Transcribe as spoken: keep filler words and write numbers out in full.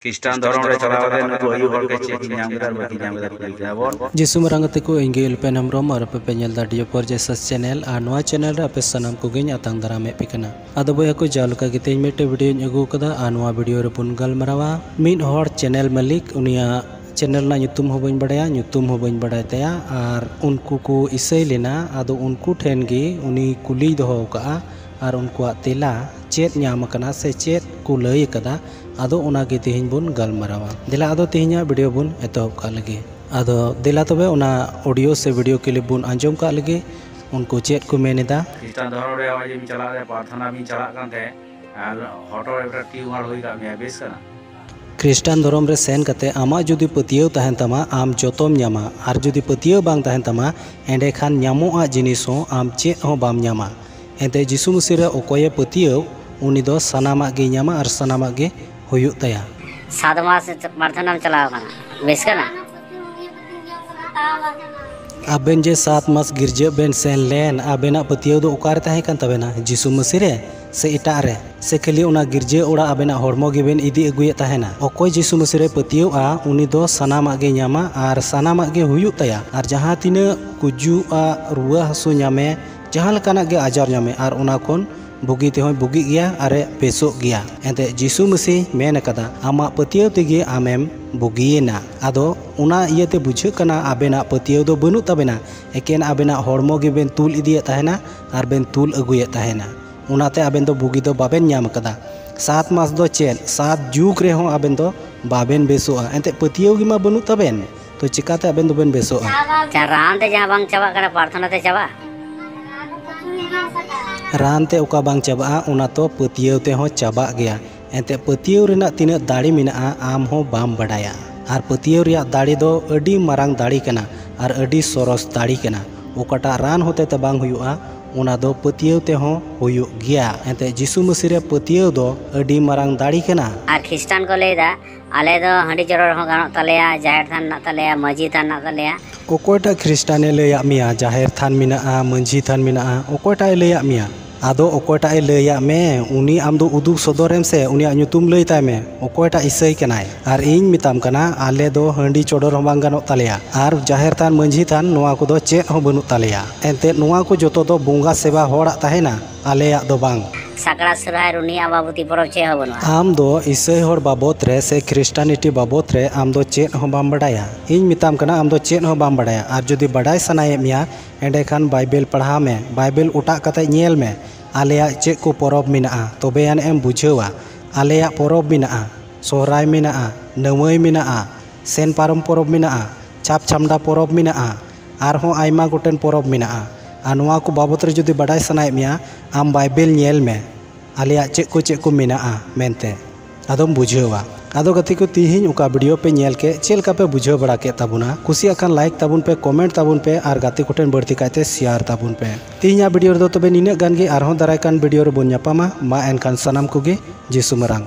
ᱠᱷᱨᱤᱥᱴᱟᱱ ᱫᱷᱚᱨᱚᱢ ᱨᱮ ᱪᱟᱞᱟᱣ ᱠᱟᱛᱮ ᱱᱩᱠᱩ ᱟᱭᱩ ᱦᱚᱲ ᱠᱚ ᱪᱮᱫ ᱠᱤᱱ ᱧᱟᱢ ᱠᱮᱫᱟ ᱟᱨ ᱵᱟᱹᱠᱤᱱ ᱧᱟᱢ ᱠᱮᱫᱟ, ᱠᱩᱞᱤ ᱠᱤᱱᱟ ᱵᱚᱱ᱾ ᱡᱤᱥᱩ ᱢᱟᱨᱟᱝ ᱜᱟᱛᱮ ᱠᱚ, ᱤᱧ ᱜᱮ ᱩᱞᱯᱮᱱ ᱦᱮᱢᱵᱨᱚᱢ ᱟᱨ ᱟᱯᱮ ᱯᱮ ᱧᱮᱞ ᱮᱫᱟ ᱰᱤᱭᱳ ᱯᱚᱨ ᱡᱮᱥᱟᱥ ᱪᱮᱱᱮᱞ᱾ ᱟᱨ ᱱᱚᱣᱟ ᱪᱮᱱᱮᱞ ᱨᱮ ᱟᱯᱮ ᱥᱟᱱᱟᱢ ᱠᱚᱜᱮᱧ ᱟᱛᱟᱝ ᱫᱟᱨᱟᱢᱮᱫ ᱯᱮ ᱠᱟᱱᱟ᱾ ᱟᱫᱚ ᱵᱚᱭᱦᱟ ᱠᱚ, ᱡᱟᱣ ᱞᱮᱠᱟ ᱜᱮ ᱛᱮᱦᱮᱧ ᱢᱤᱫᱴᱮᱡ ᱵᱷᱤᱰᱤᱭᱳᱧ ᱟᱹᱜᱩ ᱟᱠᱟᱫᱟ ᱟᱨ ᱱᱚᱣᱟ ᱵᱷᱤᱰᱤᱭᱳ ᱨᱮᱵᱚᱱ ᱜᱟᱞᱢᱟᱨᱟᱣᱟ ᱢᱤᱫ ᱦᱚᱲ ᱪᱮᱱᱮᱞ ᱢᱟᱹᱞᱤᱠ, ᱩᱱᱤᱭᱟᱜ ᱪᱮᱱᱮᱞ ᱨᱮᱱᱟᱜ ᱧᱩᱛᱩᱢ ᱦᱚᱸ ᱵᱟᱹᱧ ᱵᱟᱲᱟᱭᱟ, ᱧᱩᱛᱩᱢ ᱦᱚᱸ ᱵᱟᱹᱧ ᱵᱟᱲᱟᱭ ᱛᱟᱭᱟ᱾ ᱟᱨ ᱩᱱᱠᱩ ᱠᱚ ᱤᱥᱟᱹᱭ ᱞᱮᱱᱟ, ᱟᱫᱚ ᱩᱱᱠᱩ ᱴᱷᱮᱱ ᱜᱮ ᱩᱱᱤ ᱠᱩᱞᱤᱭ ᱫᱚᱦᱚ ᱟᱠᱟᱫᱼᱟ ᱟᱨ ᱩᱱᱠᱩᱣᱟᱜ ᱛᱮᱞᱟ ᱪᱮᱫ ᱧᱟᱢ ᱟᱠᱟᱱᱟ ᱥᱮ ᱪᱮᱫ ᱠᱚ ᱞᱟᱹᱭ ᱟᱠᱟᱫᱟ, ᱟᱫᱚ ᱚᱱᱟ ᱜᱮ ᱛᱮᱦᱮᱧ ᱵᱚᱱ ᱜᱟᱞᱢᱟᱨᱟᱣᱟ᱾ ᱫᱮᱞᱟ ᱟᱫᱚ ᱛᱮᱦᱮᱧᱟᱜ ᱵᱷᱤᱰᱤᱭᱳ ᱵᱚᱱ ᱮᱛᱚᱦᱚᱵ ᱠᱟᱜ ᱞᱮᱜᱮ᱾ ᱟᱫᱚ ᱫᱮᱞᱟ ᱛᱚᱵᱮ ᱚᱱᱟ ᱚᱰᱤᱭᱳ ᱥᱮ ᱵᱷᱤᱰᱤᱭᱳ ᱠᱞᱤᱯ ᱵᱚᱱ ᱟᱸᱡᱚᱢ ᱠᱟᱜ ᱞᱮᱜᱮ, ᱩᱱᱠᱩ ᱪᱮᱫ ᱠᱚ ᱢᱮᱱ ᱮᱫᱟ᱾ ᱠᱷᱨᱤᱥᱴᱟᱱ ᱫᱷᱚᱨᱚᱢ ᱨᱮ ᱱᱚᱜᱼᱚᱭ ᱡᱮ ᱵᱤᱱ ᱪᱟᱞᱟᱜ ᱨᱮ ᱯᱨᱟᱨᱛᱷᱚᱱᱟ ᱵᱤᱱ ᱪᱟᱞᱟᱜ ᱠᱟᱱ ᱛᱟᱦᱮᱸᱫ, ᱟᱨ ᱦᱚᱴᱚᱜ ᱨᱮ ᱢᱤᱫᱴᱟᱝ ᱴᱤᱭᱩᱢᱟᱨ ᱦᱩᱭ ᱠᱟᱜ ᱢᱮᱭᱟ, ᱵᱮᱥ ᱠᱟᱱᱟ? ᱠᱷᱨᱤᱥᱴᱟᱱ ᱫᱷᱚᱨᱚᱢ ᱨᱮ ᱥᱮᱱ ᱠᱟᱛᱮ ᱟᱢᱟᱜ ᱡᱩᱫᱤ ᱯᱟᱹᱛᱭᱟᱹᱣ ᱛᱟᱦᱮᱱ ᱛᱟᱢᱟ, ᱟᱢ ᱡᱚᱛᱚᱢ ᱧᱟᱢᱟ, ᱟᱨ ᱡᱩᱫᱤ ᱯᱟᱹᱛᱭᱟᱹᱣ ᱵᱟᱝ ᱛᱟᱦᱮᱱ ᱛᱟᱢᱟ, ᱮᱸᱰᱮᱠᱷᱟᱱ ᱧᱟᱢᱚᱜᱼᱟ ᱡᱤᱱᱤᱥ ᱦᱚᱸ ᱟᱢ ᱪᱮᱫ ᱦᱚᱸ ᱵᱟᱢ ᱧᱟᱢᱟ᱾ ᱮᱱᱛᱮ ᱡᱤᱥᱩ ᱢᱟᱹᱥᱤ ᱨᱮ ᱚᱠᱚᱭᱮ ᱯᱟᱹᱛᱭᱟᱹᱣ, ᱩᱱᱤ ᱫᱚ ᱥᱟᱱᱟᱢᱟᱜ ᱜᱮᱭ ᱧᱟᱢᱟ ᱟᱨ ᱥᱟᱱᱟᱢᱟᱜ ᱜᱮ ᱦᱩᱭᱩᱜ ᱛᱟᱭᱟ᱾ ᱥᱟᱛ ᱢᱟᱥ ᱯᱨᱟᱨᱛᱷᱚᱱᱟᱢ ᱪᱟᱞᱟᱣ ᱠᱟᱱᱟ, ᱵᱮᱥ ᱠᱟᱱᱟ? ᱟᱵᱮᱱ ᱡᱮ ᱥᱟᱛ ᱢᱟᱥ ᱜᱤᱨᱡᱟᱹ ᱵᱮᱱ ᱥᱮᱱ ᱞᱮᱱ, ᱟᱵᱮᱱᱟᱜ ᱯᱟᱹᱛᱭᱟᱹᱣ ᱫᱚ ᱚᱠᱟᱨᱮ ᱛᱟᱦᱮᱸ ᱠᱟᱱ ᱛᱟᱵᱮᱱᱟ? ᱡᱤᱥᱩ ᱢᱟᱹᱥᱤ ᱨᱮ ᱥᱮ ᱮᱴᱟᱜ ᱨᱮ? ᱥᱮ ᱠᱷᱟᱹᱞᱤ ᱚᱱᱟ ᱜᱤᱨᱡᱟᱹ ᱚᱲᱟᱜ ᱟᱵᱮᱱᱟᱜ ᱦᱚᱲᱢᱚ ᱜᱮᱵᱮᱱ ᱤᱫᱤ ᱟᱹᱜᱩᱭᱮᱫ ᱛᱟᱦᱮᱱᱟ? ᱚᱠᱚᱭ ᱡᱤᱥᱩ ᱢᱟᱹᱥᱤ ᱨᱮ ᱯᱟᱹᱛᱭᱟᱹᱣᱼᱟ, ᱩᱱᱤ ᱫᱚ ᱥᱟᱱᱟᱢᱟᱜ ᱜᱮ ᱧᱟᱢᱟ ᱟᱨ ᱥᱟᱱᱟᱢᱟᱜ ᱜᱮ ᱦᱩᱭᱩᱜ ᱛᱟᱭᱟ᱾ ᱟᱨ ᱡᱟᱦᱟᱸ ᱛᱤᱱᱟᱹᱜ ᱜᱩᱡᱩᱜᱼᱟ, ᱨᱩᱣᱟᱹ ᱦᱟᱹᱥᱩ ᱧᱟᱢᱮ, ᱡᱟᱦᱟᱸ ᱞᱮᱠᱟᱱᱟᱜ ᱜᱮ ᱟᱡᱟᱨ ᱧᱟᱢᱮ, ᱟᱨ ᱚᱱᱟ ᱠᱷᱚᱱ ᱵᱩᱜᱤ ᱛᱮᱦᱚᱸᱭ ᱵᱩᱜᱤᱜ ᱜᱮᱭᱟ ᱟᱨᱮ ᱵᱮᱥᱚᱜ ᱜᱮᱭᱟ᱾ ᱮᱱᱛᱮ ᱡᱤᱥᱩ ᱢᱟᱹᱥᱤ ᱢᱮᱱ ᱟᱠᱟᱫᱟ, "ᱟᱢᱟᱜ ᱯᱟᱹᱛᱭᱟᱹᱣ ᱛᱮᱜᱮ ᱟᱢᱮᱢ ᱵᱩᱜᱤᱭᱮᱱᱟ᱾" ᱟᱫᱚ ᱚᱱᱟ ᱤᱭᱟᱹᱛᱮ ᱵᱩᱡᱷᱟᱹᱜ ᱠᱟᱱᱟ ᱟᱵᱮᱱᱟᱜ ᱯᱟᱹᱛᱭᱟᱹᱣ ᱫᱚ ᱵᱟᱹᱱᱩᱜ ᱛᱟᱵᱮᱱᱟ, ᱮᱠᱮᱱ ᱟᱵᱮᱱᱟᱜ ᱦᱚᱲᱢᱚ ᱜᱮᱵᱮᱱ ᱛᱩᱞ ᱤᱫᱤᱭᱮᱫ ᱛᱟᱦᱮᱱᱟ ᱟᱨ ᱵᱮᱱ ᱛᱩᱞ ᱟᱹᱜᱩᱭᱮᱫ ᱛᱟᱦᱮᱱᱟ᱾ ᱚᱱᱟᱛᱮ ᱟᱵᱮᱱ ᱫᱚ ᱵᱩᱜᱤ ᱫᱚ ᱵᱟᱵᱮᱱ ᱧᱟᱢ ᱟᱠᱟᱫᱟ᱾ ᱥᱟᱛ ᱢᱟᱥ ᱫᱚ ᱪᱮᱫ, ᱥᱟᱛ ᱡᱩᱜᱽ ᱨᱮᱦᱚᱸ ᱟᱵᱮᱱ ᱫᱚ ᱵᱟᱵᱮᱱ ᱵᱮᱥᱚᱜᱼᱟ᱾ ᱮᱱᱛᱮ ᱯᱟᱹᱛᱭᱟᱹᱣ ᱜᱮᱢᱟ ᱵᱟᱹᱱᱩᱜ ᱛᱟᱵᱮᱱ, ᱛᱚ ᱪᱮᱠᱟᱛᱮ ᱟᱵᱮᱱ ᱫᱚᱵᱮᱱ ᱵᱮᱥᱚᱜᱼᱟ? ᱟᱪᱪᱷᱟ, ᱨᱟᱱ ᱛᱮ ᱡᱟᱦᱟᱸ ᱵᱟᱝ ᱪᱟᱵᱟᱜ ᱠᱟᱱᱟ, ᱯᱨᱟᱨᱛᱷᱚᱱᱟ ᱛᱮ ᱪᱟᱵᱟᱜᱼᱟ? ᱨᱟᱱ ᱛᱮ ᱚᱠᱟ ᱵᱟᱝ ᱪᱟᱵᱟᱜᱼᱟ, ᱚᱱᱟ ᱛᱚ ᱯᱟᱹᱛᱭᱟᱹᱣ ᱛᱮᱦᱚᱸ ᱪᱟᱵᱟᱜ ᱜᱮᱭᱟ᱾ ᱮᱱᱛᱮ ᱯᱟᱹᱛᱭᱟᱹᱣ ᱨᱮᱱᱟᱜ ᱛᱤᱱᱟᱹᱜ ᱫᱟᱲᱮ ᱢᱮᱱᱟᱜᱼᱟ, ᱟᱢ ᱦᱚᱸ ᱵᱟᱢ ᱵᱟᱰᱟᱭᱟ᱾ ᱟᱨ ᱯᱟᱹᱛᱭᱟᱹᱣ ᱨᱮᱭᱟᱜ ᱫᱟᱲᱮ ᱫᱚ ᱟᱹᱰᱤ ᱢᱟᱨᱟᱝ ᱫᱟᱲᱮ ᱠᱟᱱᱟ ᱟᱨ ᱟᱹᱰᱤ ᱥᱚᱨᱚᱥ ᱫᱟᱲᱮ ᱠᱟᱱᱟ᱾ ᱚᱠᱟᱴᱟᱜ ᱨᱟᱱ ᱦᱚᱛᱮ ᱛᱮ ᱵᱟᱝ ᱦᱩᱭᱩᱜᱼᱟ, ᱚᱱᱟ ᱫᱚ ᱯᱟᱹᱛᱭᱟᱹᱣ ᱛᱮᱦᱚᱸ ᱦᱩᱭᱩᱜ ᱜᱮᱭᱟ᱾ ᱮᱱᱛᱮ ᱡᱤᱥᱩ ᱢᱟᱹᱥᱤ ᱨᱮ ᱯᱟᱹᱛᱭᱟᱹᱣ ᱫᱚ ᱟᱹᱰᱤ ᱢᱟᱨᱟᱝ ᱫᱟᱲᱮ ᱠᱟᱱᱟ᱾ ᱟᱨ ᱠᱷᱨᱤᱥᱴᱟᱱ ᱠᱚ ᱞᱟᱹᱭᱫᱟ, "ᱟᱞᱮ ᱫᱚ ᱦᱟᱺᱰᱤ ᱪᱚᱰᱚᱨ ᱦᱚᱸ ᱜᱟᱱᱚᱜ ᱛᱟᱞᱮᱭᱟ, ᱡᱟᱦᱮᱨ ᱛᱷᱟᱱ ᱢᱮᱱᱟᱜ ᱛᱟᱞᱮᱭᱟ, ᱢᱟᱹᱡᱷᱤ ᱛᱷᱟᱱ ᱢᱮᱱᱟᱜ ᱛᱟᱞᱮᱭᱟ᱾" ᱚᱠᱚᱭᱴᱟᱜ ᱠᱷᱨᱤᱥᱴᱟᱱᱮ ᱞᱟᱹᱭᱟᱫ ᱢᱮᱭᱟ ᱡᱟᱦᱮᱨ ᱛᱷᱟᱱ ᱢᱮᱱᱟᱜᱼᱟ, ᱢᱟᱹᱡᱷᱤ ᱛᱷᱟᱱ ᱢᱮᱱᱟᱜᱼᱟ? ᱚᱠᱚᱭᱴᱟᱜ ᱮ ᱞᱟᱹᱭᱟᱫ ᱢᱮᱭᱟ? ᱟᱫᱚ ᱚᱠᱚᱭᱴᱟᱜ ᱮ ᱞᱟᱹᱭᱟᱫ ᱢᱮ, ᱩᱱᱤ ᱟᱢ ᱫᱚ ᱩᱫᱩᱜ ᱥᱚᱫᱚᱨᱮᱢ ᱥᱮ ᱩᱱᱤᱭᱟᱜ ᱧᱩᱛᱩᱢ ᱞᱟᱹᱭ ᱛᱟᱭ ᱢᱮ, ᱚᱠᱚᱭᱴᱟᱜ ᱤᱥᱟᱹᱭ ᱠᱟᱱᱟᱭ? ᱟᱨ ᱤᱧ ᱢᱮᱛᱟᱢ ᱠᱟᱱᱟ, ᱟᱞᱮ ᱫᱚ ᱦᱟᱺᱰᱤ ᱪᱚᱰᱚᱨ ᱦᱚᱸ ᱵᱟᱝ ᱜᱟᱱᱚᱜ ᱛᱟᱞᱮᱭᱟ, ᱟᱨ ᱡᱟᱦᱮᱨ ᱛᱷᱟᱱ, ᱢᱟᱹᱡᱷᱤ ᱛᱷᱟᱱ, ᱱᱚᱣᱟ ᱠᱚᱫᱚ ᱪᱮᱫ ᱦᱚᱸ ᱵᱟᱹᱱᱩᱜ ᱛᱟᱞᱮᱭᱟ᱾ ᱮᱱᱛᱮᱫ ᱱᱚᱣᱟ ᱠᱚ ᱡᱚᱛᱚ ᱫᱚ ᱵᱚᱸᱜᱟ ᱥᱮᱵᱟ ᱦᱚᱲᱟᱜ ᱛᱟᱦᱮᱱᱟ, ᱟᱞᱮᱭᱟᱜ ᱫᱚ ᱵᱟᱝ᱾ ᱥᱟᱠᱨᱟᱛ, ᱥᱚᱦᱨᱟᱭ, ᱨᱩᱱᱦᱤ, ᱟᱢᱵᱟᱵᱚᱛᱤ ᱯᱚᱨᱚᱵᱽ ᱪᱮᱫ ᱦᱚᱸ ᱵᱟᱹᱱᱩᱜᱼᱟ᱾ ᱟᱢ ᱫᱚ ᱤᱥᱟᱹᱭ ᱦᱚᱲ ᱵᱟᱵᱚᱛ ᱨᱮ ᱥᱮ ᱠᱷᱨᱤᱥᱴᱟᱱᱤᱴᱤ ᱵᱟᱵᱚᱛ ᱨᱮ ᱟᱢ ᱫᱚ ᱪᱮᱫ ᱦᱚᱸ ᱵᱟᱢ ᱵᱟᱰᱟᱭᱟ᱾ ᱤᱧ ᱢᱮᱛᱟᱢ ᱠᱟᱱᱟ, ᱟᱢ ᱫᱚ ᱪᱮᱫ ᱦᱚᱸ ᱵᱟᱢ ᱵᱟᱰᱟᱭᱟ᱾ ᱟᱨ ᱡᱩᱫᱤ ᱵᱟᱰᱟᱭ ᱥᱟᱱᱟᱭᱮᱫ ᱢᱮᱭᱟ, ᱮᱸᱰᱮᱠᱷᱟᱱ ᱵᱟᱭᱵᱮᱞ ᱯᱟᱲᱦᱟᱣ ᱢᱮ, ᱵᱟᱭᱵᱮᱞ ᱚᱴᱟᱜ ᱠᱟᱛᱮ ᱧᱮᱞ ᱢᱮ, ᱟᱞᱮᱭᱟᱜ ᱪᱮᱫ ᱠᱚ ᱯᱚᱨᱚᱵᱽ ᱢᱮᱱᱟᱜᱼᱟ, ᱛᱚᱵᱮ ᱟᱹᱱᱤᱡ ᱮᱢ ᱵᱩᱡᱷᱟᱹᱣᱟ᱾ ᱟᱞᱮᱭᱟᱜ ᱯᱚᱨᱚᱵᱽ ᱢᱮᱱᱟᱜᱼᱟ, ᱥᱚᱦᱨᱟᱭ ᱢᱮᱱᱟᱜᱼᱟ, ᱱᱟᱹᱣᱟᱹᱭ ᱢᱮᱱᱟᱜᱼᱟ, ᱥᱮᱱ ᱯᱟᱨᱚᱢ ᱯᱚᱨᱚᱵᱽ ᱢᱮᱱᱟᱜᱼᱟ, ᱪᱷᱟᱯ ᱪᱷᱟᱢᱰᱟ ᱯᱚᱨᱚᱵᱽ ᱢᱮᱱᱟᱜᱼᱟ, ᱟᱨᱦᱚᱸ ᱟᱭᱢᱟ ᱜᱚᱴᱮᱱ ᱯᱚᱨᱚᱵᱽ ᱢᱮᱱᱟᱜᱼᱟ᱾ ᱟᱨ ᱱᱚᱣᱟ ᱠᱚ ᱵᱟᱵᱚᱛ ᱨᱮ ᱡᱩᱫᱤ ᱵᱟᱰᱟᱭ ᱥᱟᱱᱟᱭᱮᱫ ᱢᱮᱭᱟ, ᱟᱢ ᱵᱟᱭᱵᱮᱞ ᱧᱮᱞ ᱢᱮ, ᱟᱞᱮᱭᱟᱜ ᱪᱮᱫ ᱠᱚ ᱪᱮᱫ ᱠᱚ ᱢᱮᱱᱟᱜᱼᱟ ᱢᱮᱱᱛᱮ, ᱟᱫᱚᱢ ᱵᱩᱡᱷᱟᱹᱣᱟ᱾ ᱟᱫᱚ ᱜᱟᱛᱮ ᱠᱚ, ᱛᱤᱦᱤᱧ ᱚᱠᱟ ᱵᱷᱤᱰᱤᱭᱳ ᱯᱮ ᱧᱮᱞ ᱠᱮᱫ, ᱪᱮᱫ ᱞᱮᱠᱟ ᱯᱮ ᱵᱩᱡᱷᱟᱹᱣ ᱵᱟᱲᱟ ᱠᱮᱫ ᱛᱟᱵᱚᱱᱟ? ᱠᱩᱥᱤᱭᱟᱜ ᱠᱷᱟᱱ ᱞᱟᱭᱤᱠ ᱛᱟᱵᱚᱱ ᱯᱮ, ᱠᱚᱢᱮᱱᱴ ᱛᱟᱵᱚᱱ ᱯᱮ, ᱟᱨ ᱜᱟᱛᱮ ᱠᱚᱴᱷᱮᱱ ᱵᱟᱹᱲᱛᱤ ᱠᱟᱭᱛᱮ ᱥᱮᱭᱟᱨ ᱛᱟᱵᱚᱱ ᱯᱮ᱾ ᱛᱤᱦᱤᱧᱟᱜ ᱵᱷᱤᱰᱤᱭᱳ ᱨᱮᱫᱚ ᱛᱚᱵᱮ ᱱᱤᱱᱟᱹᱜ ᱜᱟᱱ ᱜᱮ, ᱟᱨᱦᱚᱸ ᱫᱟᱨᱟᱭ ᱠᱟᱱ ᱵᱷᱤᱰᱤᱭᱳ ᱨᱮᱵᱚᱱ ᱧᱟᱯᱟᱢᱟ᱾ ᱢᱟ ᱮᱱᱠᱷᱟᱱ ᱥᱟᱱᱟᱢ ᱠᱚᱜᱮ ᱡᱤᱥᱩ ᱢᱟᱨᱟᱝ᱾